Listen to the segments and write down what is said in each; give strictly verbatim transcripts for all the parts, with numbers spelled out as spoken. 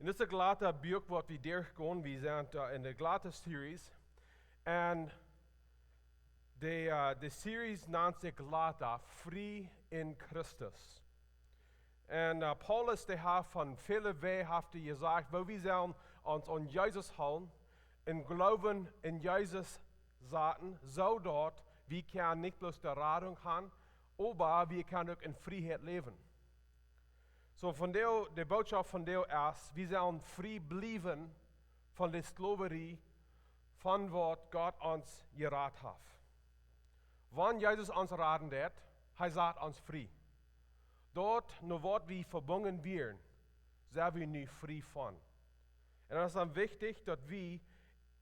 En dit Galata Buak, waut wie derchgonen, wie sent äh, en de Galata Series. En de, äh, de Series nant sikj Galata, Frie en Christus. En äh, Paulus, dee haft von väle Wäaj haft hee jesajcht, woo wie sellen ons aun Jesus hoolen, em Gloowen en Jesus saten, soo daut wie kjennen nich bloos de Radunk haben, oba wie kjennen uk en Frieheit läwen. Soo, vondoag, de Bootschoft vondoag es, wie sellen frie bliewen von de Sklowarie, von waut Gott ons jerat haft. Wan Jesus ons raden deed, hee sat ons frie. Daut, no waut wie vebungen wieren, sent wie nu frie von. En daut es dan wichtich, daut wie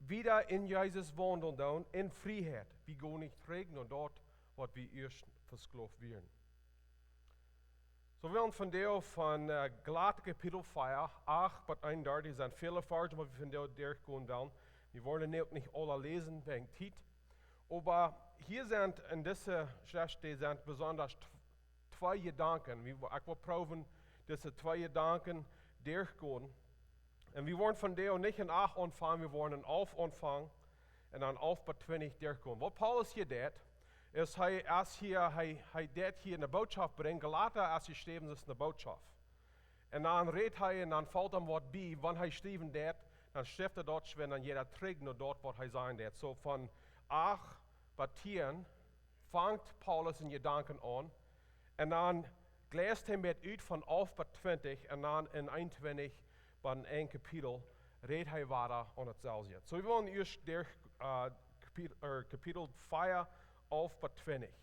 wieda en Jesus waundlen doonen en Frieheit. Wie gonen nich trigj no daut, waut wie ieescht vesklowt wieren. Soo, wie wellen vondoag von äh, Galata Kapitel vea, acht bat eenundartich, sent väle Varzen, waut wie vondoag derchgonen wellen. Wie woaren uk nich aule läsen, wäajen Tiet. Oba hia sent en dise Schreft, dee sent besonda tw-, twee Jedanken. Wie, ekj well proowen, dise twee Jedanken derchgonen. En wie woaren vondoag nich en acht aunfangen, wie woaren en alf aunfangen en dan alf bat twintich derchgonen. Waut Paulus hia deed, es, hee, es hia, hee, hee deed hia ne Bootschoft brinjen. Galata es jeschräwen, es ne Bootschoft. En dan rät hee en dan felt am waut bie, wan hee schriewen deed, dan schrift hee daut schwind, dan jeit hee trigj no daut, waut hee sajen deed. Soo von acht bat tieen fangt Paulus en Jedanken aun. En dan jleist hee met ut von alf bat twintich en dan en eenuntwintich bat een Kapitel rät hee wada aun daut selwje. Soo, wie wellen ieescht derch äh, Kapitel, äh, Kapitel vea, alf bat twintich.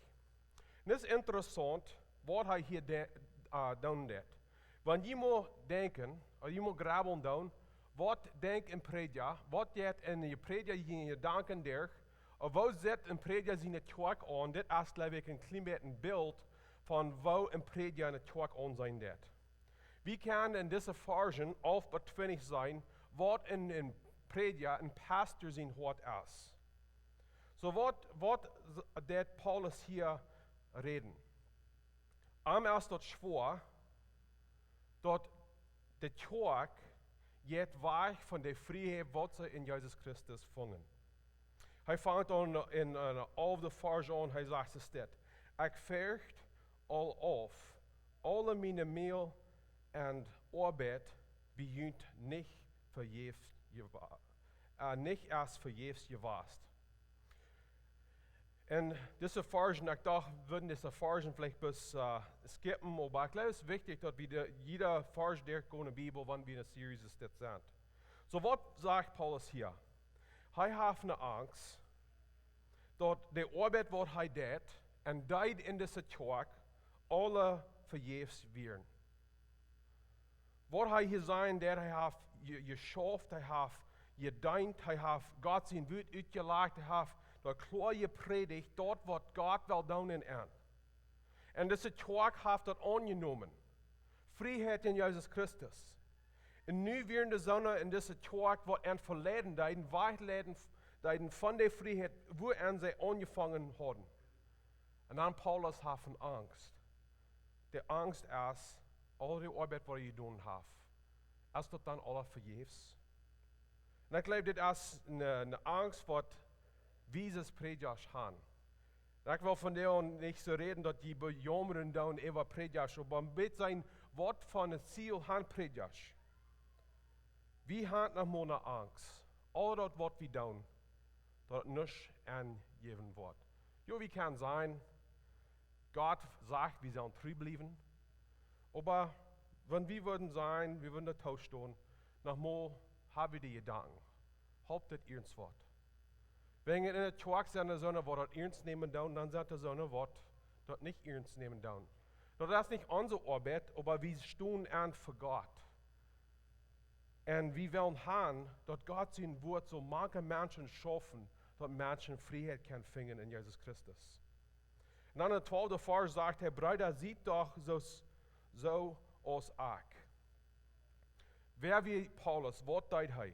En daut es interessaunt, waut hee hia de-, äh, doonen deed. Wan jie mol denkjen, ooda jie mol grabbeln doonen, waut denkjt een Prädja, waut jeit een Prädja siene Jedanken derch, ooda woo sitt een Prädja siene Kjoakj aun, dit es, jleew ekj, een kjlien bät een Bilt von woo een Prädja eene Kjoakj aunseenen deit. Wie kjennen en dise Varzen alf bat twintich seenen, waut een, een Prädja, een Pastor sien Hoat es. Soo, waut, waut s-, deed Paulus hia räden? Am es daut schwoa, daut de Kjoakj jeit wajch von de Frieheit, waut see en Jesus Christus fungen. Hee fangt aun en, en, äh, alfde Varsch aun, hee sajcht, es dit: Ekj fercht aul auf, aule miene Meajel un Oabeit bie junt nich vejäfs jewa-, äh, nich es vejäfs jewast. En dise Varzen, ekj docht, wie wudden dise Varzen veleicht bloos äh, skippen, oba ekj jleew, daut es wichtich, daut wie de, jieda Varsch derchgonen en de Bibel, wan wie en eene Series es dit sent. Soo, waut sajcht Paulus hia? Hee haft eene Angst, daut de Oabeit, waut hee deed, un deed en dise Kjoakj, aule vejäfs wieren. Waut hee hia sajen deed, hee haft je-, jeschauft, hee haft jedeent, hee haft Gott sien Wuat utjelajcht, hee haft daut kloa jeprädicht, daut waut Gott well doonen en an. Un dise Kjoakj haft daut aunjenomen. Frieheit en Jesus Christus. Un nu wieren doa soone en dise Kjoakj, waut an veleiden deeden, wajchleiden deeden von de Frieheit, wua an see aunjefongen hauden. Un dan Paulus haft eene Angst. De Angst es, aul de Oabeit, waut hee jedonen haft, es daut dan aula vejäfs? Un ekj jleew, dit es eene, eene Angst, waut wie aus Prädjasch haben. Un ekj well vondoag nich soo räden, daut jie bejaumren doonen äwa Prädjasch, oba een bät seenen, waut fa een Ziel haben Prädjasch. Wie haben noch mol eene Angst, aul daut, waut wie doonen, daut nuscht aunjäwen woat. Jo, wie kjennen sajen, Gott sajcht, wie sellen tru bliewen. Oba wan wie wudden sajen, wie wudden daut toostonen, noch mol haben wie de Jedanken: Halpt dit irjentwaut? Wan en de Kjoakj sent soone, waut daut iernst nämen doonen, dan sent doa soone, waut daut nich iernst nämen doonen. Daut es nich onse Oabeit, oba wie stonen aun fa Gott. Un wie wellen haben, daut Gott sien Wuat saul mank Menschen schaufen, daut Menschen Frieheit kjennen finjen en Jesus Christus. Un dan em twalfden Varsch sajcht hee: Breeda, siet doch soo, soo aus ekj. Wäa wia Paulus? Waut deed hee?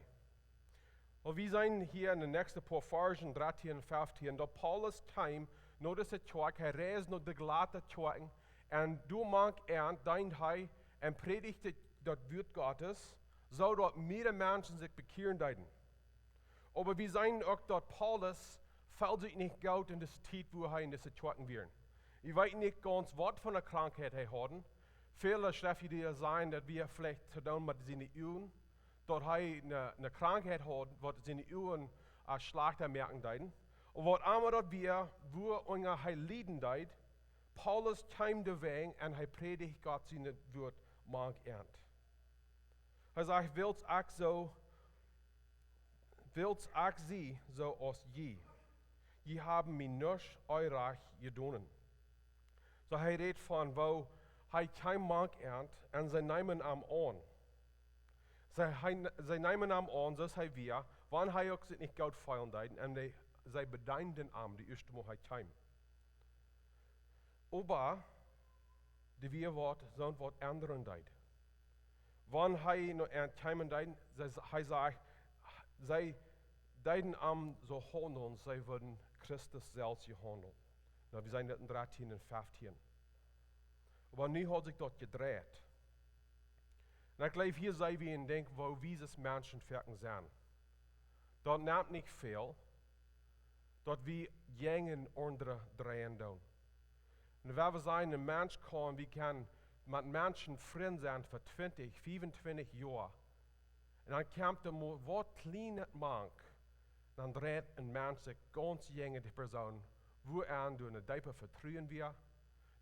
Well, wie seenen hia en de näakjste poa Varzen, dartieen un feftieen, daut Paulus kjeem no dise Kjoakj, hee reisd no de Galata Kjoakjen, un doa mank an deend hee un prädicht daut Wuat Gottes, soo daut mea Menschen sikj bekjieren deeden. Oba wie seenen uk, daut Paulus feeld sikj nich goot en dise Tiet, wua hee en dise Kjoakjen wia. Wie weeten nich gaunz, waut fa eene Krankheit hee haud. Väle Schreftjeliede sajen, daut wia veleicht to doonen met siene Uagen, daut hee eene, eene Krankheit haud, waut siene Uagen, äh, schlajchta moaken deeden. Un waut emma daut wia, wuaunja hee lieden deed, Paulus kjeem doawäajen un hee prädicht Gott sien Wuat mank an. Hee sajcht: "Wiels ekj soo, wiels ekj sie soo aus jie. Jie haben mie nuscht Orrajcht jedonen." Soo, hee rät von, woo hee kjeem mank an un see neemen am aun. See, hee, see neemen am aun, soo aus hee wia, wan hee uk sikj nich goot feelen deed, un dee, see bedeenden am, de ieeschte Mol hee kjeem. Oba doa wia waut, soont waut endren deed. Wan hee no an kjeemen deed, see, hee säd, see deeden am soo haundlen, see wudden Christus selfst jehaundelt. Nu, wie seenen daut en dartieen un feftieen. Oba nu haud sikj daut jedreit. Un ekj jleew, hia seenen wie een Dinkj, woo wie aus Menschen werkjlich sent. Daut nemt nich väl, daut wie jäajen aundre dreien doonen. Un wan wie seenen, een Mensch kaun, wie kjennen met Menschen Frind sennen fa twintich, fiefuntwintich Joa. Un dan kjemt doa mau waut Kjlienet mank, dan dreit een Mensch sikj gaunz jäajen dee Persoon, wua an doa een deepet Vetruen wia,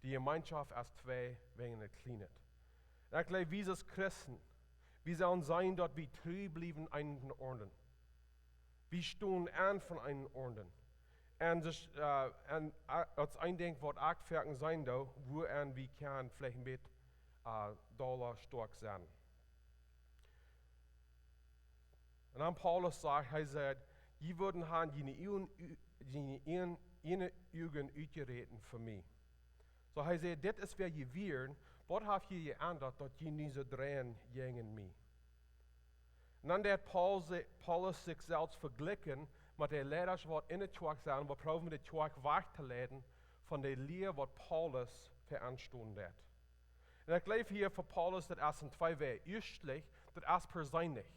de Jemeenschoft es twei wäajen daut Kjlienet. Un ekj jleew, wie aus Christen, wie sellen seenen, daut wie tru bliewen eent dän aundren. Wie stonen aun fa eent dän aundren. Un daut, äh, un, äh, daut es een Dinkj, waut ekj foaken seenen doo, wua an wie kjennen veleicht een bät, äh, dolla stoakj sennen. Un dan Paulus sajcht, hee säd: "Jie wudden han june Uagen, june Uagen, june Uagen utjeräten fa mie." Soo, hee säd: "Dit es wäa jie wieren, waut haft jie jeendat, daut jie nu soo dreien jäajen mie?" Un dan deed Paul se-, Paulus sikj selfst vejlikjen met de Leida, waut en de Kjoakj sent, waut proowen de Kjoakj wajch to leiden von de Lia, waut Paulus fa an stonen deed. Un ekj jleew hia fa Paulus, daut es en twee Wäaj. Ieeschtlich, daut es perseenlich.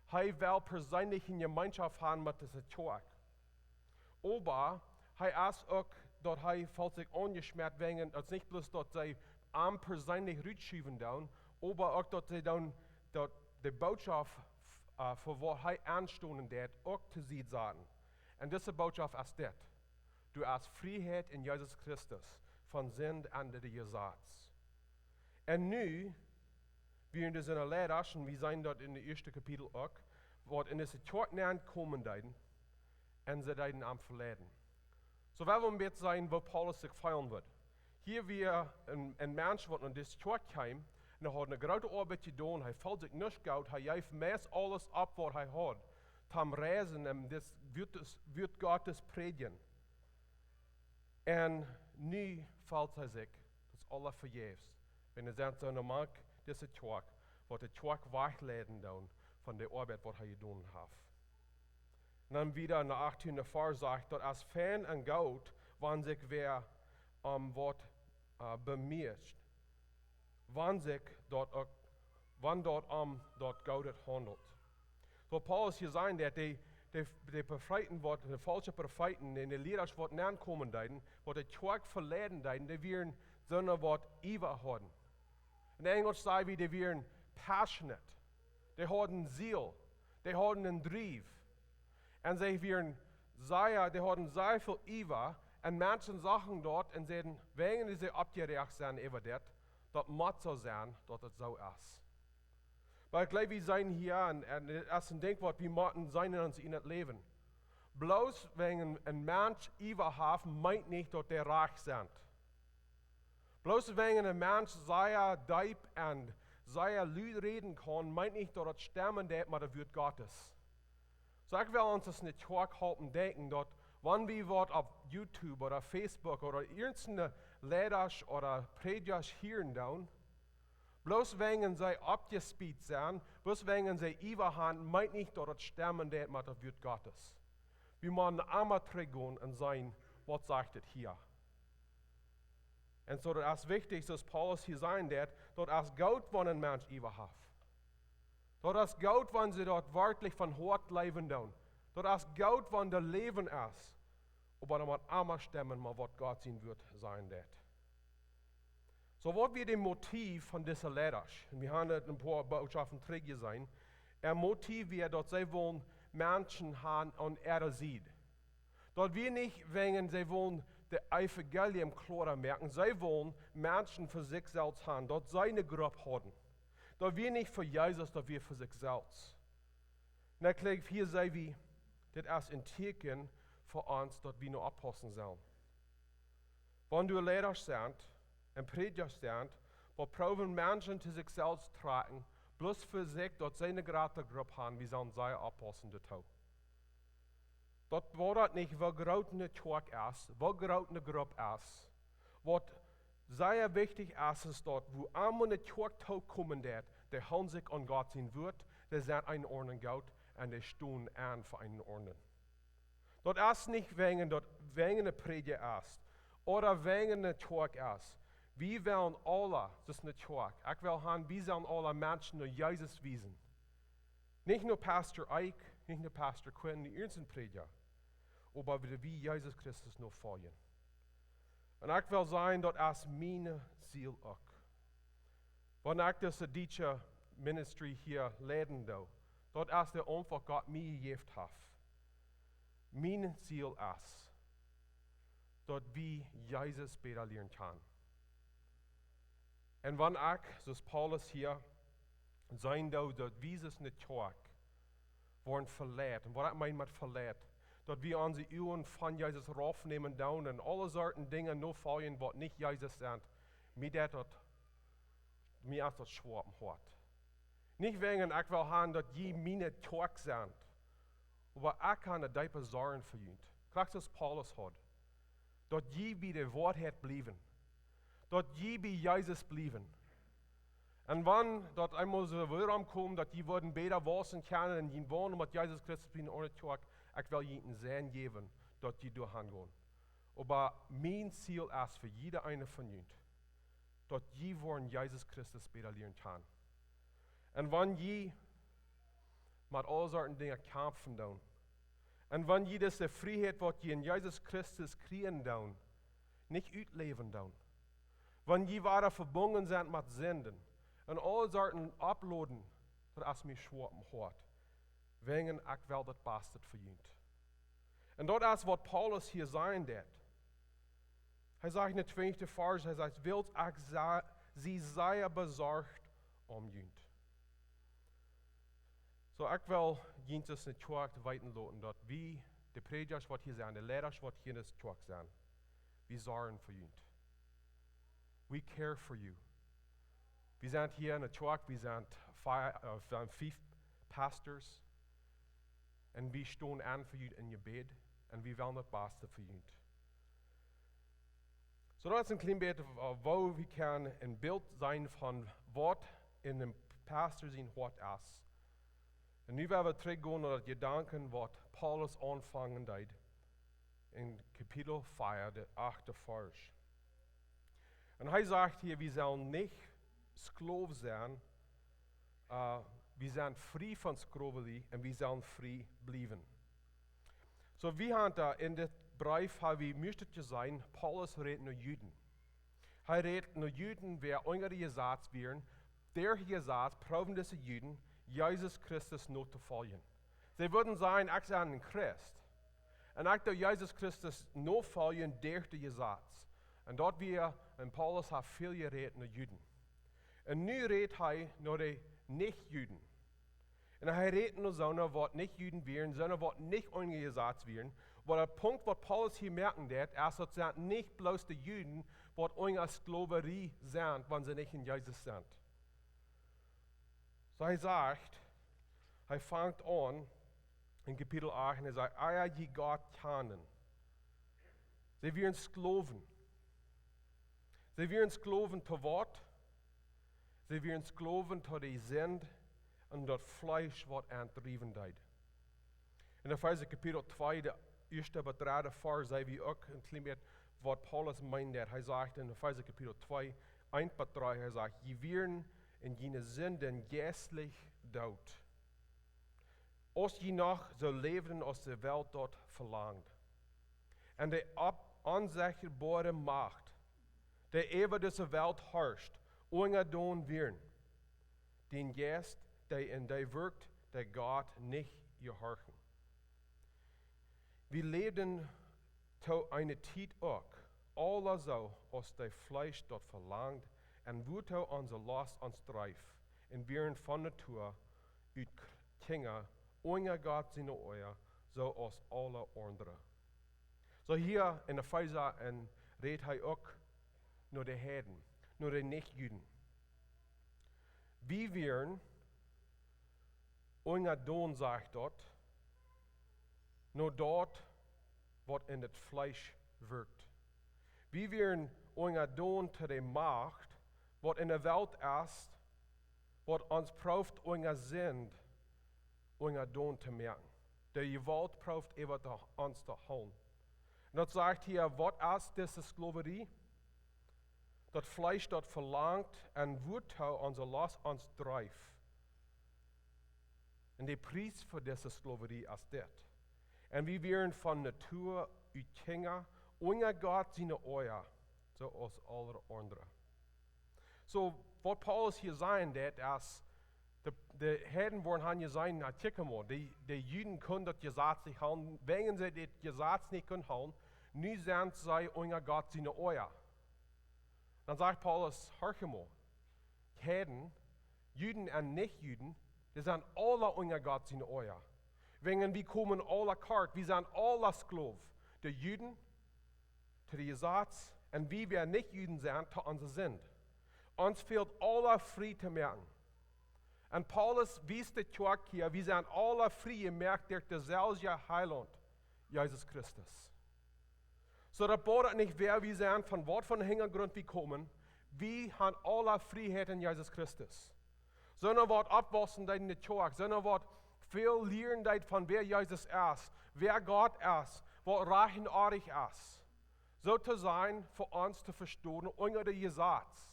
Hee well perseenlich eene Jemeenschoft han met dise Kjoakj. Oba hee es uk, daut hee feelt sikj aunjeschmäat wäajen, daut es nich bloos, daut see am perseenlich rutschuwen doonen, oba uk, daut see doonen, daut de Bootschoft, äh, fa waut hee aunstonen deed, uk to Sied saten. Un dise Bootschoft es dit: Doa es Frieheit en Jesus Christus, von Sind un daut Jesaz. Un nu, wie en dise Leida, un wie seenen daut en daut ieeschte Kapitel uk, waut en dise Kjoakj nenkomen deeden, un see deeden am veleiden. Soo, wie wellen een bät seenen, woo Paulus sikj feelen wudd. Hia wia een, een Mensch, waut no dise Kjoakj kjeem, un hee haud eene groote Oabeit jedonen, hee feeld sikj nich goot, hee jeef meist aules opp, waut hee haud, toom reisen un dit Wuat, dit Wuat Gottes prädjen. Un nu feelt hee sikj, daut es aules vejäfs. Wan hee sent soo mank dise Kjoakj, waut de Kjoakj wajch leiden doonen von de Oabeit, waut hee jedonen haft. Un dan wieda en dän achtienden Varsch sajcht, daut es fein un goot, wan sikj wäa om waut, äh, bemieet, wan sikj daut uk, wan daut om daut Goodet haundelt. Soo, Paulus hia sajcht, daut de, de, de Profeeten, waut, de faulsche Profeeten, un de Liera, waut nenkomen deeden, waut de Kjoakj veleiden deeden, dee wieren soone, waut Iewa hauden. En Enjlisch saj wie, dee wieren passionate. Dee hauden Seel. Dee hauden een Drief. Un see wieren sea, dee hauden sea väl Iewa. Un Menschen sagen daut un säden, wäajen dee oppjeräacht sent äwa dit, daut mott soo sennen, daut et soo es. Oba ekj jleew, wie sent hia, un, un daut es een Dinkj, waut wie motten seenen en ons, en daut Läwen. Bloos wäajen een Mensch Iewa haft, meent nich, daut dee rajcht sent. Bloos wäajen een Mensch sea deep un sea lud räden kaun, meent nich, daut et stemmen deit met daut Wuat Gottes. Soo, ekj well ons aus eene Kjoakj halpen denkjen, daut wan wie waut opp YouTube ooda Facebook ooda irjent een Leida ooda Prädja hieren doonen, bloos wäajen see oppjespieet sent, bloos wäajen see Iewa haben, meent nich, daut et stemmen deit met daut Wuat Gottes. Wie motten emma trigjgonen un seenen, waut sajcht et hia? Un soo, daut es wichtich, soo aus Paulus hia sajcht, daut, daut es goot, wan een Mensch Iewa haft. Daut es goot, wan see daut werkjlich von Hoat jleewen doonen. Daut es goot, wan doa Läwen es. Oba dan mott emma stemmen met waut Gott sien Wort sajen deit. Soo, waut wia daut Motiv von dise Leida? Un wie haben daut een poa Bootschoften trigj jeseenen. Äa Motiv wia, daut see wullen Menschen haben aun äare Sied. Daut wia nich wäajen see wullen daut Evangelium kloara moaken. See wullen Menschen fa sikj selfst haben, daut see eene Grupp hauden. Daut wia nich fa Jesus, daut wia fa sikj selfst. Un ekj jleew, hia seenen wie, dit es een Tieekjen fa ons, daut wie nu oppaussen sellen. Wan doa Leida sent un Prädja sent, waut proowen Menschen to sikj selfst trakjen, bloos fa sikj, daut see eene groote Grupp haben, wie sellen sea oppaussen doatoo. Daut woat daut nich, woo groot eene Kjoakj es, woo groot eene Grupp es. Waut sea wichtich es, es daut, wua emma eene Kjoakj tookomen deit, dee hoolen sikj aun Gott sien Wort, dee sent eenen Orden Gott un dee stonen aun fa eenen Orden. Daut es nich wäajen daut wäajen een Prädja es, ooda wäajen eene Kjoakj es. Wie wellen aule, daut es eene Kjoakj. Ekj well haben, wie sellen aule Menschen no Jesus wiesen. Nich no Pastor Ike, nich no Pastor Quinn, nich irjent een Prädja. Oba wie, wie Jesus Christus nofoljen. Un ekj well sajen, daut es mien Ziel uk. Wan ekj dise dietsche Ministry hia leiden doo, daut es de Auntwuat, waut Gott mie jejäft haft. Mien Ziel es, daut wie Jesus bäta lieren kjennen. Un wan ekj, soo aus Paulus hia, seenen doo, daut wie aus eene Kjoakj woaren veleit. Un waut ekj meen met veleit, daut wie onse Uagen von Jesus raufnämen doonen un aule Sorten Dinja nofoljen, waut nich Jesus sent. Mie deit daut, mie es daut schwoa em Hoat. Nich wäajen ekj well haben, daut jie miene Kjoakj sent. Oba ekj hab eene deepe Sorj fa junt. Krakjt soo aus Paulus haud. Daut jie bie de Woarheit bliewen. Daut jie bie Jesus bliewen. Un wan daut eemol soo wada kjemt, daut jie woaren bäta wausen kjennen un jie woaren met Jesus Christus bie eene Kjoakj, ekj well junt een Säajen jäwen, daut jie doahan gonen. Oba mien Ziel es fa jieda eena von junt, daut jie woaren Jesus Christus bäta lieren kjennen. Un wan jie met aule Sorten Dinja kjamfen doonen, un wan jie dise Frieheit, waut jie en Jesus Christus kjrieen doonen, nich utläwen doonen, wan jie wada vebungen sent met Sinden un aule Sorten opploden, daut es mie schwoa em Hoat. Wäajen ekj well daut Baste fa junt. Un daut es, waut Paulus hia sajen deit. Hee sajcht en de twintichste Varsch, hee sajcht: "Wiels ekj sa-, sie sea besorcht om junt." Soo, ekj well junt aus eene Kjoakj weeten loten, daut wie, de Prädjasch, waut hia sent, de Leidasch, waut hia en dise Kjoakj sent, wie sorjen fa junt. We care for you. Wie sent hia en de Kjoakj, wie sent fi-, äh, wie sent fief Pastors. Un wie stonen aun fa junt em Jebäd. Un wie wellen daut Baste fa junt. Soo, daut es een kjlien bät, äh, woo wie kjennen een Bilt seenen von waut en een Pastor sien Hoat es. Un nu woa wie trigjgonen no daut Jedanken, waut Paulus aunfangen deed en Kapitel vea, de achte Varsch. Un hee sajcht hia, wie sellen nich Sklow sennen, äh, wie sent frie von Sklowarie un wie sellen frie bliewen. Soo, wie haben doa en dit Breef, ha wie mieeschtens jeseenen, Paulus rät no Juden. Hee rät no Juden, waut unja daut Jesaz wieren, derch daut Jesaz proowen dise Juden, Jesus Christus notofoljen. See wudden sajen: "Ekj sie een Christ. Un ekj doo Jesus Christus nofoljen derch daut Jesaz." Un daut wia, un Paulus haft väl jerät no Juden. Un nu rät hee no de Nich-Juden. Un hee rät no soone, waut nich Juden wieren, soone, waut nich unja daut Jesaz wieren. Oba de Punkt, waut Paulus hia moaken deit, es, daut sent nich bloos de Juden, waut unja Sklowarie sent, wan see nich en Jesus sent. Soo hee sajcht, hee fangt aun en Kapitel acht un hee sajcht: "Ea jie Gott kjanen, see wieren Sklowen." See wieren Sklowen to waut? See wieren Sklowen to de Sind un daut Fleesch, waut an driewen deed. En Efeesa Kapitel twee, de ieeschte bat dredde Varsch, seenen wie uk een kjlien bät, waut Paulus meent, daut hee sajcht en Efeesa Kapitel twee, eent bat dree, hee sajcht: "Jie wieren un june Sinden jeistlich doot, aus jie noch soo läwden aus de Welt daut velangt. Un de op-, onsechtboare Macht, dee äwa dise Welt harscht, unjadon wieren, dän Jeist, dee en dee wirkjt, dee Gott nich jehorchen. Wie läwden to eene Tiet uk aula soo, aus daut Fleesch daut velangt, un wuatoo onse Lost ons dreef, un wieren von Natua ut Kj-, Kjinja unja Gott siene Oaja, soo aus aule aundre. Soo hia en Efeesa en rät hee uk no de Heiden, no de Nichjuden. Wie wieren unjadon, sajcht daut, no daut, waut en daut Fleesch wirkjt. Wie wieren unjadon to de Macht, waut en de Welt es, waut ons prooft unja Sind, unjadon to moaken. De Jewault prooft äwa to, ons to hoolen. Un daut sajcht hia, waut es dise Skloverie? Daut Fleesch daut velangt un wuatoo onse Lost ons dreef. Un de Pries fa dise Skloverie es dit. Un wie wieren von Natua ut Kjinja unja Gott siene Oaja, soo aus aule aundre. Soo, waut Paulus hia sajen deit, es, de, de Heiden woaren han jeseenen, na, kjikj mol, de, de Juden kunnen daut Jesaz nich hoolen, wäajen see daut Jesaz nich kunnen hoolen, nu sent see unja Gott siene Oaja. Dan sajcht Paulus, horch mol, Heiden, Juden un Nichjuden, dee sent aula unja Gott siene Oaja. Wäajen wie komen aula kort, wie sent aula Sklow. De Juden to de Jesaz, un wie, wäa nich Juden sent, to onse Sind. Ons fält aula frie to moaken. Un Paulus wiest de Kjoakj hia, wie sent aula frie jemoakt derch dänselwjen Heilaunt, Jesus Christus. Soo daut bediet nich, wäa wie sent, von waut von Hinjagrunt wie komen, wie han aula Frieheit en Jesus Christus. Soone waut oppwaussen deeden en de Kjoakj, soone waut väl lieren deeden von wäa Jesus es, wäa Gott es, waut rajcht un oajch es. Soo to sennen, fa ons to vestonen, unja de Jesaz.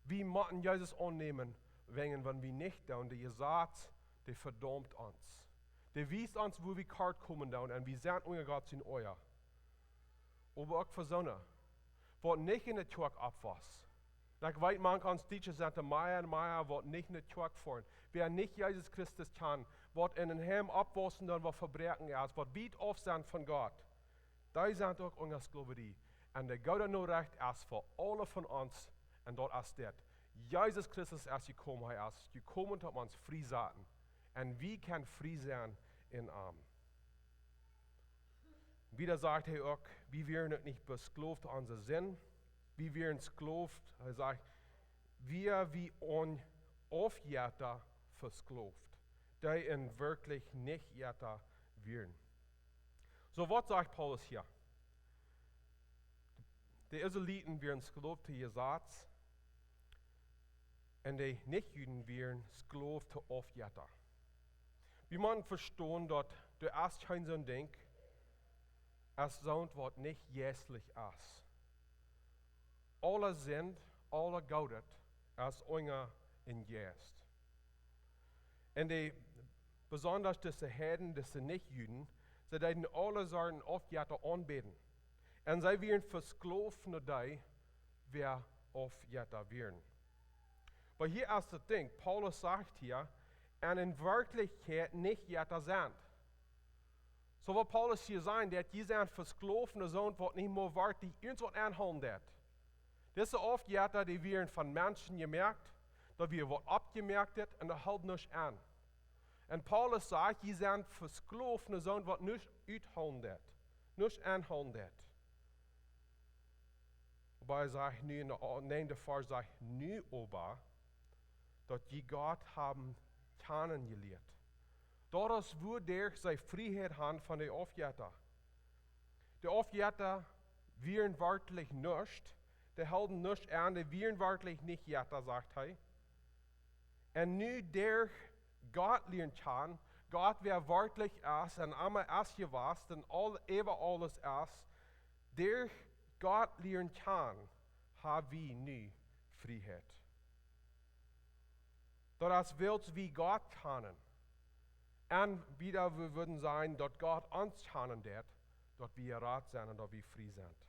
Wie motten Jesus aunnämen, wäajen wan wie nich doonen, de Jesaz, dee vedaumt ons. Dee wiest ons, wua wie kort komen doonen, un wie sent unja Gott siene Oaja. Oba uk fa soone, waut nich en de Kjoakj oppwossen. Un ekj weet, mank ons Dietsche sent doa mea un mea, waut nich en de Kjoakj foaren. Wäa nich Jesus Christus kjant, waut en een Heim oppwaussen doonen, waut vebroaken es, waut wiet auf sent von Gott. Dee sent uk unja Skloverie. Un de goode Norecht es fa aule von ons, un daut es dit. Jesus Christus es jekomen, hee es jekomen, om ons frie to saten. Un wie kjennen frie sennen en am. Wieda sajcht hee uk, wie wieren uk nich veskloft aun onse Sind. Wie wieren Sklow, hee sajcht, wie wieren aun Aufjetta veskloft, dee en werkjlich nich Jetta wieren. Soo, waut sajcht Paulus hia? De Israeliten wieren Sklow to Jesaz, un de Nichjuden wieren Sklow to Aufjetta. Wie motten vestonen, daut doa es kjeen soon Dinkj aus soont, waut nich jeistlich es. Aule Sind, aule Goodet es unja een Jeist. Un de, besonda dise Heiden, dise Nichjuden, see deeden aule Sorten Aufjetta aunbäden. Un see wieren veskloft no dee, wäa Aufjetta wieren. Oba hia es daut Dinkj, Paulus sajcht hia, un en Werkjlichkjeit nich Jetta sent. Soo waut Paulus hia sajcht, daut jie sent veskloft no soont, waut nich mea werkjlich irjentwaut aunhoolen deit. Dise Aufjetta, dee wieren von Menschen jemoakt, daut wia waut oppjemoakt, un daut hilt nuscht aun. Un Paulus sajcht, jie sent veskloft no soont, waut nuscht uthoolen deit, nuscht aunhoolen deit. Oba hee sajcht nu en de näajende Varsch, sajcht: Nu oba, daut jie Gott haben kjanen jelieet, daut es wuaderch see Frieheit han von de Aufjetta. De Aufjetta wieren werkjlich nuscht, dee hilden nuscht aun, dee wieren werkjlich nich Jetta, sajcht hee. Un nu derch Gott lieren kjanen, Gott, wäa werkjlich es un emma es jewast un aul-, äwa aules es, derch Gott lieren kjanen, ha wie nu Frieheit. Daut es wiels wie Gott kjanen. Un wieda wie wudden sajen, daut Gott ons kjanen deed, daut wie jerat sent un daut wie frie sent.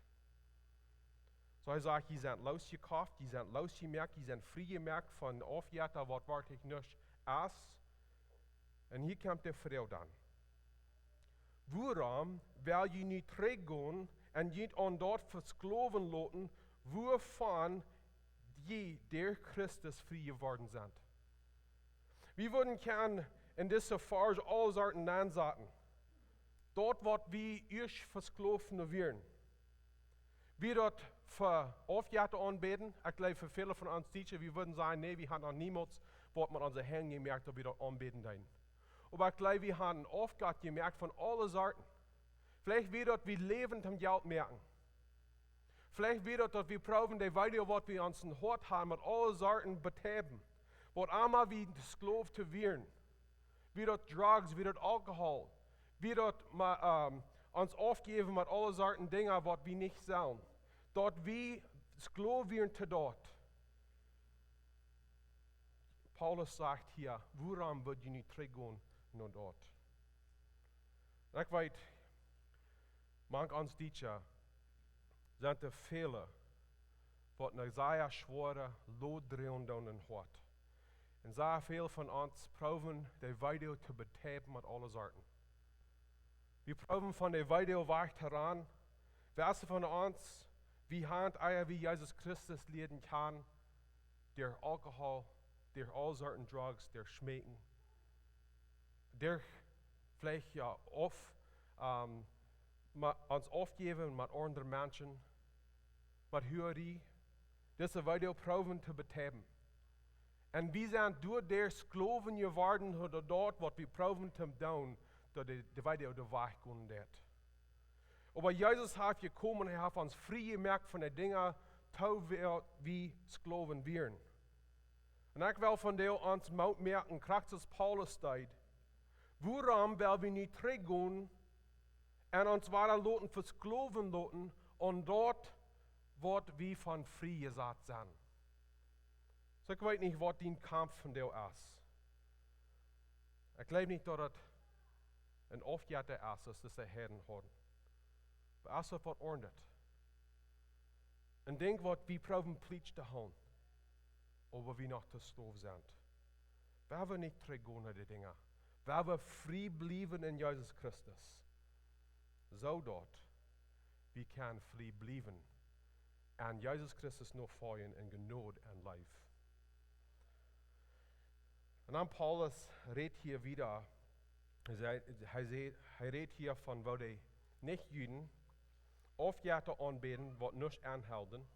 Soo hee sajcht, jie sent loosjekoft, jie sent loosjemoakt, jie sent frie jemoakt von Aufjetta, waut werkjlich nuscht es. Un hia kjemt de Froag dan. Wuarom well jie nu trigjgonen un junt aun daut vesklowen loten, wuavon jie derch Christus frie jeworden sent? Wie wudden kjennen en dise Varsch aule Sorten aunsaten. Daut waut wie ieescht vesklowt wieren. Wia daut fa Aufjetta aunbäden? Ekj jleew, fa väle von ons Dietsche, wie wudden sajen, nä, wie haben noch niemols waut met onse Henj jemoakt, daut wie daut aunbäden deeden. Oba ekj jleew, wie haben Aufjetta jemoakt von aule Sorten. Veleicht wia daut, wie läwen toom Jelt moaken. Veleicht wia daut, daut wie proowen, de Weedoag, waut wie en ons Hoat haben, met aule Sorten Betäuben. Waut emma wie Sklow to wieren. Wia daut Drugs, wia daut Alkohol, wia daut ma-, ähm, ons aufjäwen met aule Sorten Dinja, waut wie nich sellen. Daut wie Sklow wieren to daut. Paulus sajcht hia, wuarom well jie nu trigjgonen no daut? Un ekj weet, mank ons Dietsche sent doa väle, waut eene sea schwoare Lood droagen doonen em Hoat. Un sea väl von ons proowen, de Weedoag to betäuben met aule Sorten. Wie proowen von de Weedoag wajch to rannen. Wäa von ons, wie haben, ea wie Jesus Christus lieren kjanen, derch Alkohol, derch aule Sorten Drugs, derch Schmeeken, derch veleicht jo auf, ähm, ma-, ons aufjäwen met aundre Menschen, met Hurerie, dise Weedoag proowen to betäuben. Un wie sent doaderch Sklowen jeworden, daut daut, waut wie proowen to doonen, daut de, de Weedoag wajchgonen deed. Oba Jesus haft jekomen, hee haft ons frie jemoakt von de Dinja, to waut wie Sklowen wieren. Un ekj well vondoag ons Moot moaken, krakjt soo aus Paulus deed. Wuarom well wie nu trigjgonen un ons wada loten vesklowen loten aun daut, waut wie von frie jesat sent? Soo, ekj weet nich, waut dien Kaumf vondoag es. Ekj jleew nich, daut et een Aufjetta es, soo aus de Heiden hauden. Oba es daut waut aundasch? Een Dinkj, waut wie proowen plietsch to hoolen, oba wie noch to Sklow sent. Wie wellen nich trigjgonen no dee Dinja. Wie wellen frie bliewen en Jesus Christus. Soo daut wie kjennen frie bliewen un Jesus Christus nofoljen en Jnod un Leew. Un dan Paulus rät hia wieda, hee säd, hee säd, hee rät hia von woo de Nich-Juden Aufjetta aunbäden, waut nuscht aunhilden.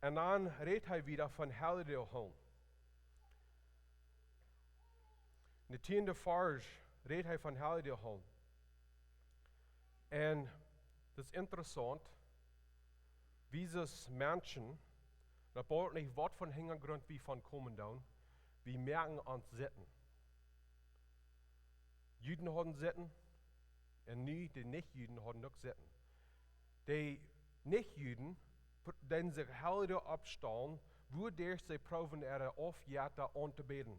Un dan rät hee wieda von Heljedoag hoolen. En de tieende Varsch rät hee von Heljedoag hoolen. Un daut es interessaunt, wie aus Menschen, daut bediet nich, waut fa Hinjagrunt wie von komen doonen, wie moaken ons Sitten. Juden hauden Sitten, un nu de Nich-Juden hauden uk Sitten. De Nich-Juden, pr-, deeden sikj Heljedoag oppstalen, wuaderch see proowen äare Aufjetta auntobäden.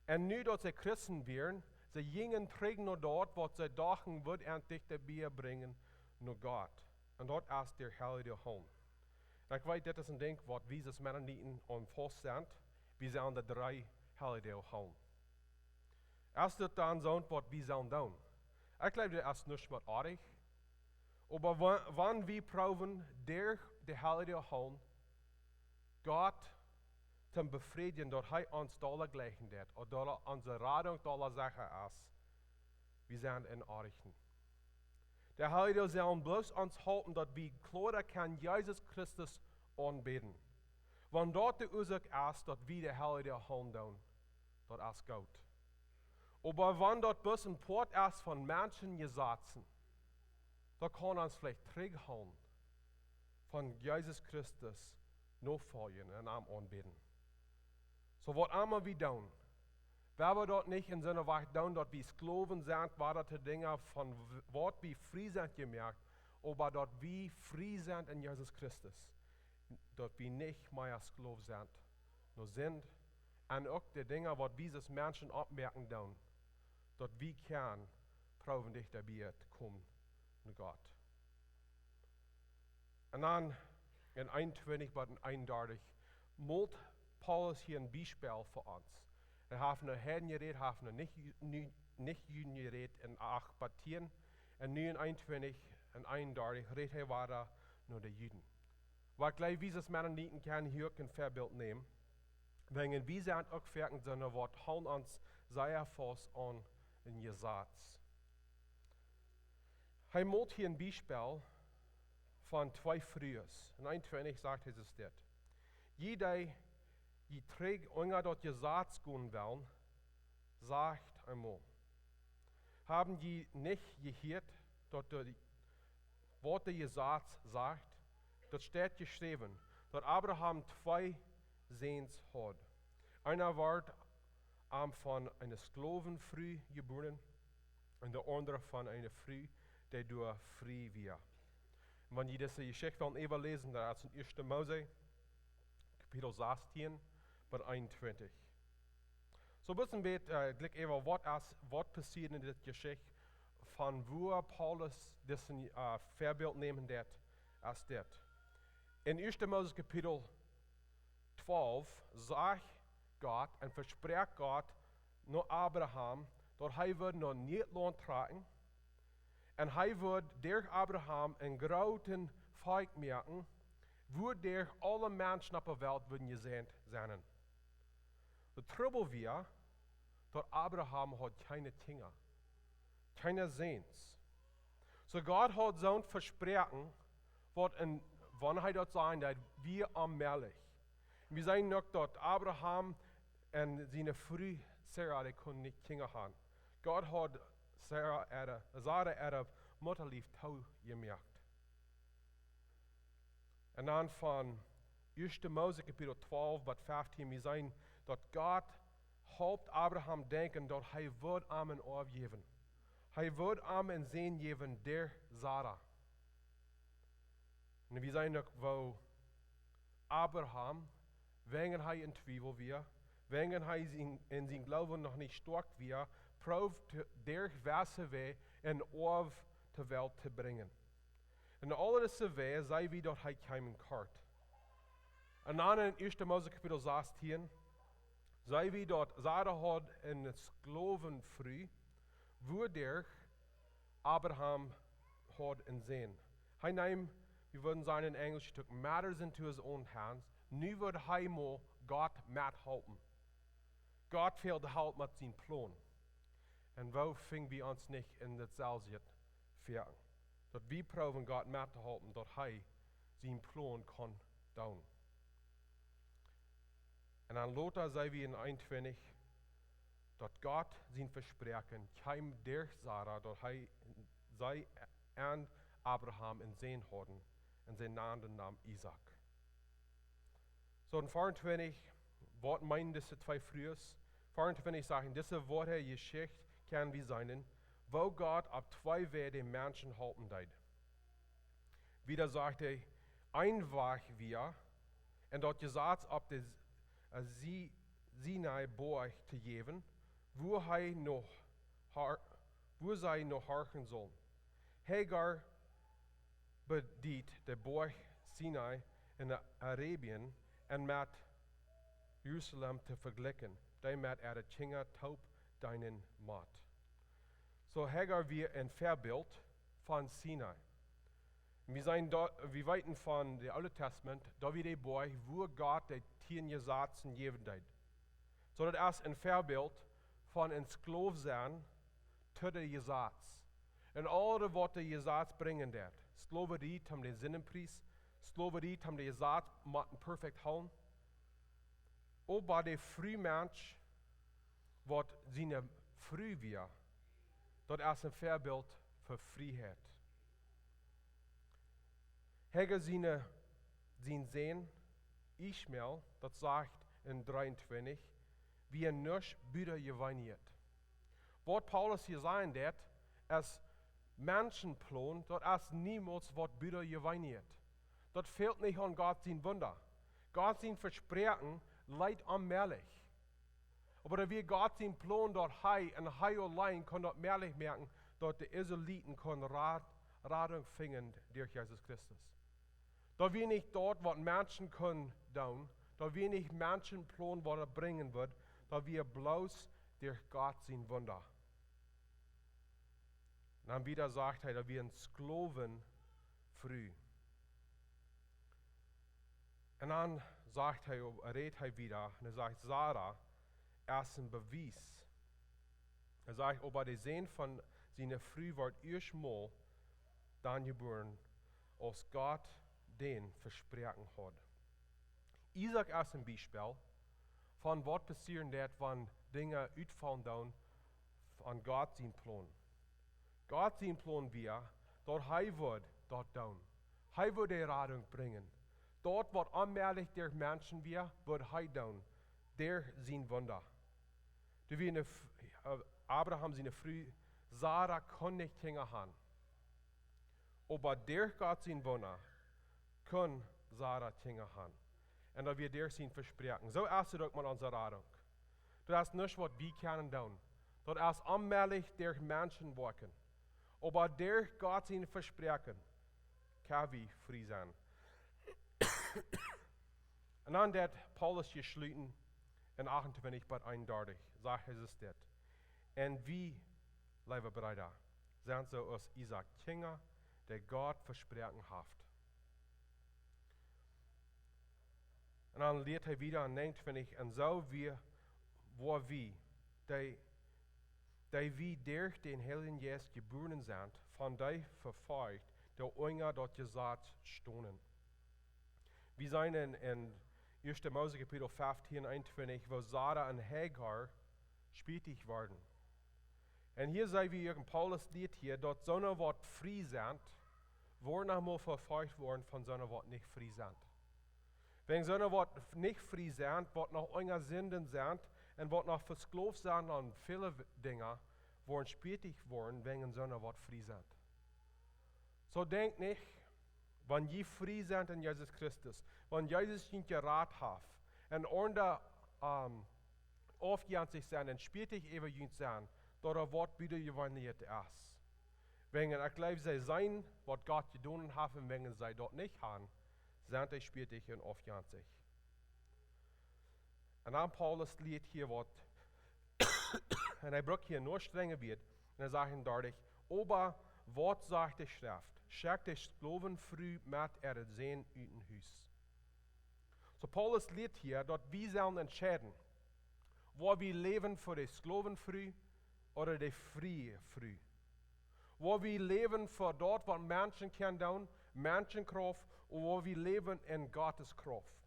Un nu daut see Christen wieren, see jinjen trigj no daut, waut see dochten wudd an dichta bie brinjen no Gott. Un daut es de Heljedoag hoolen. Un ekj weet, dit es een Dinkj, waut wie aus Mennoniten aun faust sent. Wie sellen de dree Heljedoag hoolen. Es dit dan soont, waut wie sellen doonen? Ekj jleew, daut es nuscht met oajch. Oba wa-, wan wie proowen, derch de Heljedoag hoolen, Gott to befriedjen, daut hee ons dolla jlikjen deed, ooda daut onse Radunk dolla secha es, wie sent en Oajch. De Heljedoag sellen bloos ons halpen, daut wie kloara kjennen Jesus Christus aunbäden. Wan daut de Uasoak es, daut wie de Heljedoag hoolen doonen, daut es goot. Oba wan daut bloos een Poat es von Menschenjesazen, daut kaun ons veleicht trigjhoolen von Jesus Christus nofoljen un am aunbäden. Soo waut emma wie doonen, wie wellen daut nich en soone Wies doonen, daut wie Sklowen sent, wada to Dinja von w-, waut wie frie sent jemoakt, oba daut wie frie sent en Jesus Christus. Daut wie nich mea Sklow sent no Sind un uk de Dinja waut wie aus Menschen oppmoaken doonen, daut wie kjennen proowen dichta bie to komen no Gott. Un dan en eenuntwintich bat en eenundartich molt Paulus hia een Biespel fa ons. Hee haft no Heiden jerät, haft no nich, nich, nich Juden jerät en acht bat tieen. Un nu en eenuntwintich en eenundartich rät hee wada no de Juden. Waut jleew wie aus Mennoniten kjennen hia uk een Väabilt nämen. Wäajen wie sent uk foaken soone waut hoolen ons sea faust aun een Jesaz. Hee molt hia een Biespel von twee Frues. En eenuntwintich sajcht hee dit: Jie, dee jie trigj unja daut Jesaz gonen wellen, sajcht eemol: Haben jie nich jehieet daut de, waut de Jesaz sajcht? Daut steit jeschräwen, daut Abraham twee Säns haud. Eena wort am von eene Sklowenfru jebuaren un de aundre von eene Fru, dee doa frie wia. Un wan jie dise Jeschicht wellen äwaläsen, daut es en ieeschte Mose, Kapitel sastieen bat eenuntwintich. Soo een bät, äh, jlikj äwa waut es, waut passieet en dise Jeschicht, von wua Paulus dit, äh, Väabilt nämen deed, es dit. En ieeschte Mose Kapitel twalf sajcht Gott un vesprakjt Gott no Abraham, daut hee wudd no een nieet Launt trakjen un hee wudd derch Abraham een grooten Volkj moaken, wuaderch aule Menschen opp de Welt wudden jesäajent sennen. De Trubbel wia, daut Abraham haud kjeene Kjinja, kjeene Säns. Soo Gott haud soon Vespräakjen, waut en, wan hee daut säd, daut wia onmäajlich. Wie seenen uk daut Abraham un siene Fru Sara, dee kunnen nich Kjinja haben. Gott haud Sara äare, Sara äare Muttalief toojemoakt. Un dan von ieeschte Mose Kapitel twalf bat feftieen, wie seenen daut Gott halpt Abraham denkjen daut hee wudd am een Oaw jäwen. Hee wudd am een Sän jäwen derch Sara. Un wie seenen uk woo Abraham, wäajen hee en Twiewel wia, wäajen hee sien, en sien Gloowen noch nich stoakj wia, proowd derch waut ea wia een Oaw to Welt to brinjen. Un aul dise Wäaj seen wie daut hee kjeem en kort. Un dan en ieeschte Mose Kapitel sastieen, seen wie daut Sara haud eene Sklowenfru, wuaderch Abraham haud een Sän. Hee neem, wie wudden sajen en Enjlisch, he took matters into his own hands. Nu wudd hee mol Gott methalpen. Gott fäld Help met sien Plon. Un woo finj wie ons nich en daut selwje Fäakjen? Daut wie proowen Gott mettohalpen, daut hee sien Plon kaun doonen. Un dan lota seen wie en eenuntwintich, daut Gott sien Vespräakjen kjeem derch Sara, daut hee, see un Abraham een Sän hauden, un see nanden am Isaak. Soo en veeruntwintich, waut meenen dise twee Frues? Veeruntwintich sajcht, dise woare Jeschicht kjenn wie seenen, woo Gott opp twee Wäaj de Menschen halpen deed. Wieda sajcht hee, een Wajch wia, un daut Jesaz opp de, äh, Si-, Sinai Boajch to jäwen, wua hee no har-, wua see no horchen sullen. Hagar bediet de Boajch Sinai en Arabien un met Jerusalem to vejlikjen, dee met äare Kjinja toop deenen mott. Soo Hagar wia een Väabilt von Sinai. Wie seenen doa, wie weeten von de Oole Testament, daut wia de Boajch, wua Gott de tieen Jesazen jäwen deed. Soo daut es een Väabilt von een Sklow sennen to de Jesaz. Un aul daut waut de Jesaz brinjen deed. Sklowarie toom de Sindenpries, Sklowarie toom de Jesaz motten perfekt hoolen. Oba de Frumensch, waut siene Fru wia, daut es een Väabilt fa Frieheit. Hagar siene, sien Sän Ismael, daut sajcht en dreeuntwintich, wia nuscht butajeweenlichet. Waut Paulus hia sajen deed, es Menschenplon, daut es niemols waut butajeweenlichet. Daut fält nich aun Gott sien Wunda. Gott sien Vespräakjen leet onmäajlich. Oba daut wia Gott sien Plon, daut hee un hee auleen kunn daut mäajlich moaken, daut de Israeliten kunnen Rad, Radunk finjen derch Jesus Christus. Daut wia nich daut, waut Menschen kunnen doonen, daut wia nich Menschen Plon, waut daut brinjen wudd, daut wia bloos derch Gott sien Wunda. Un dan wieda sajcht hee, daut wia eene Sklowenfru. Un dan sajcht hee, rät hee wieda, un hee sajcht, Sara es een Bewies. Hee sajcht, oba de Sän von siene Fru wort ieescht mol dan jebuaren, aus Gott dän vesproaken haud. Isaak es een Biespel von waut passieren deit, wan Dinja utfaulen doonen von Gott sien Plon. Gott sien Plon wia, daut hee wudd daut doonen. Hee wudd de Radunk brinjen. Daut, waut onmäajlich derch Menschen wia, wudd hee doonen, derch sien Wunda. Doa wia eene F-, äh, Abraham siene Fru Sara kunn nich Kjinja han. Oba derch Gott sien Wunda kunn Sara Kjinja han. Un daut wia derch sien Vesproaken. Soo es daut uk met onse Radunk. Daut es nuscht, waut wie kjennen doonen. Daut es onmäajlich derch Menschen woakjen. Oba derch Gott sien Vesproaken kjenn wie frie sennen. Un dan deit Paulus hia schluten en achtuntwintich bat eenundartich, sajcht hee dit. Un wie, leewe Breeda, sent soo aus Isaak, Kjinja, dee Gott vesproaken haft. Un dan lieet hee wieda en näajenuntwintich, un soo wie, woa wie, dee, dee wie derch dän Heiljen Jeist jebuaren sent, von dee vefolcht, dee unja daut Jesaz stonen. Wie seenen en, en ieeschte Mose Kapitel feftieen, eenuntwintich, woo Sara un Hagar spietich worden. Un hia seenen wie uk, un Paulus lieet hia, daut soone, waut frie sent, woaren noch mol vefolcht woaren von soone, waut nich frie sent. Wäajen soone, waut nich frie sent, waut noch unja Sinden sent un waut noch vesklooft sent aun väle W-, Dinja, woaren spietich woaren wäajen soone, waut frie sent. Soo denkjt nich, wan jie frie sent en Jesus Christus, wan Jesus junt jerat haft, un aundre, ähm, aufjenstich sent un spietich äwa junt sent, daut daut waut butajeweenlichet es. Wäajen, ekj jleew, see seenen, waut Gott jedonen haft, un wäajen see daut nich han, sent dee spietich un aufjenstich. Un dan Paulus lieet hia waut, un hee brukt hia noch strenje Wieed, un hee sajcht en dartich, oba waut sajcht de Schreft? Schekjt de Sklowenfru met äaren Sän ut dän Hus. Soo Paulus lieet hia, daut wie sellen entscheiden, woa wie läwen, fa de Sklowenfru ooda de frie Fru. Woa wie läwen fa daut, waut Menschen kjennen doonen, Menschenkrauft, ooda woa wie läwen en Gottes Krauft.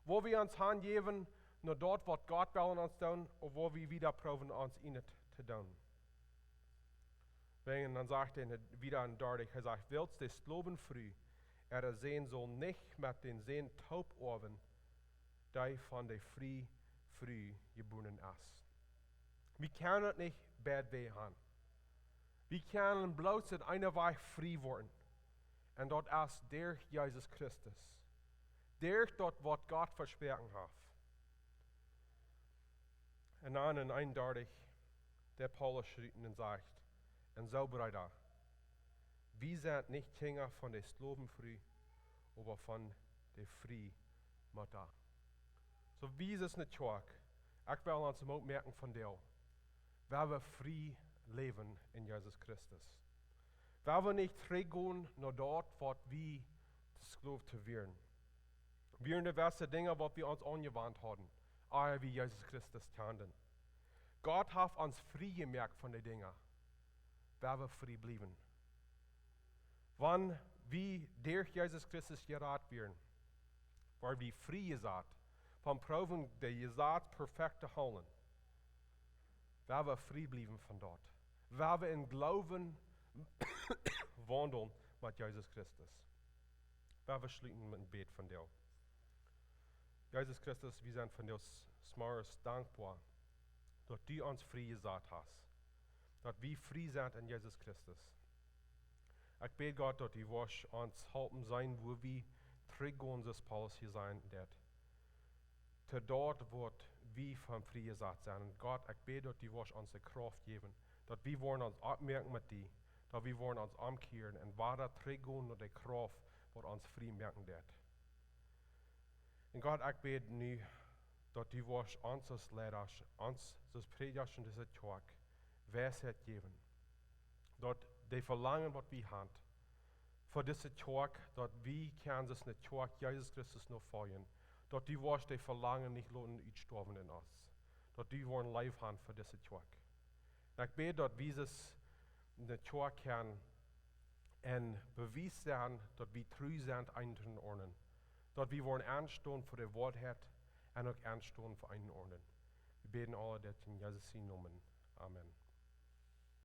Woa wie ons hanjäwen no daut, waut Gott well aun ons doonen, ooda woa wie wieda proowen, ons ieejnet to doonen. Wäajen, dan sajcht hee wieda en dartich, hee sajcht, wiels de Sklowenfru äaren Sän saul nich met dän Sän toop oawen, dee von de frie Fru jebuaren es. Wie kjennen daut nich beid Wäaj han. Wie kjennen bloos en eenen Wajch frie woaren. Un daut es derch Jesus Christus. Derch daut, waut Gott vesproaken haft. Un dan en eenundartich, deit Paulus schriewen un sajcht, un soo, Breeda, wie sent nich Kjinja von de Sklowenfru, oba von de frie Mutta. Soo, wie aus eene Kjoakj, ekj well ons Moot moaken vondoag, wua wie frie läwen en Jesus Christus. Wua wie nich trigjgonen no daut, waut wie de Sklow to wieren. Wieren de baste Dinja, waut wie ons aunjewant hauden, ea wie Jesus Christus kjanden. Gott haft ons frie jemoakt von de Dinja, wua wie frie bliewen. Wan wie derch Jesus Christus jerat wieren, woa wie frie jesat von proowen, de Jesaz perfekt to hoolen, wua wie frie bliewen von daut. Wua wie em Gloowen waundlen met Jesus Christus. Wua wie schluten met een Bäd vondoag. Jesus Christus, wie sent vondoag s-, zemorjes dankboa, daut du ons frie jesat hast. Daut wie frie sent en Jesus Christus. Ekj bäd, Gott, daut du woascht ons halpen seenen, wua wie trigjgonen, soo aus Paulus hia sajen deed. to daut waut wie von frie jesat sent. Un Gott, ekj bäd daut du woascht ons de Krauft jäwen, daut wie woaren ons oppmoaken met die, daut wie woaren ons omkjieren un wada trigjgonen no de Krauft waut ons frie moaken deit. Un Gott, ekj bäd nu daut du woascht ons aus Leidasch, ons aus Prädjasch en dise Kjoakj Weisheit jäwen, daut de Velangen waut wie han fa dise Kjoakj, daut wie kjennen aus ne Kjoakj Jesus Christus nofoljen, daut du woascht de Velangen nich loten utstoawen en ons, daut du woascht Leew han fa dise Kjoakj. Un ekj bäd daut wie aus ne Kjoakj kjennen en Bewies sennen daut wie tru sent eent to dän aundren, daut wie woaren enstonen fa de Woarheit un uk enstonen fa eent dän aundren. Wie bäden aul dit en Jesus sienen Nomen. Amen.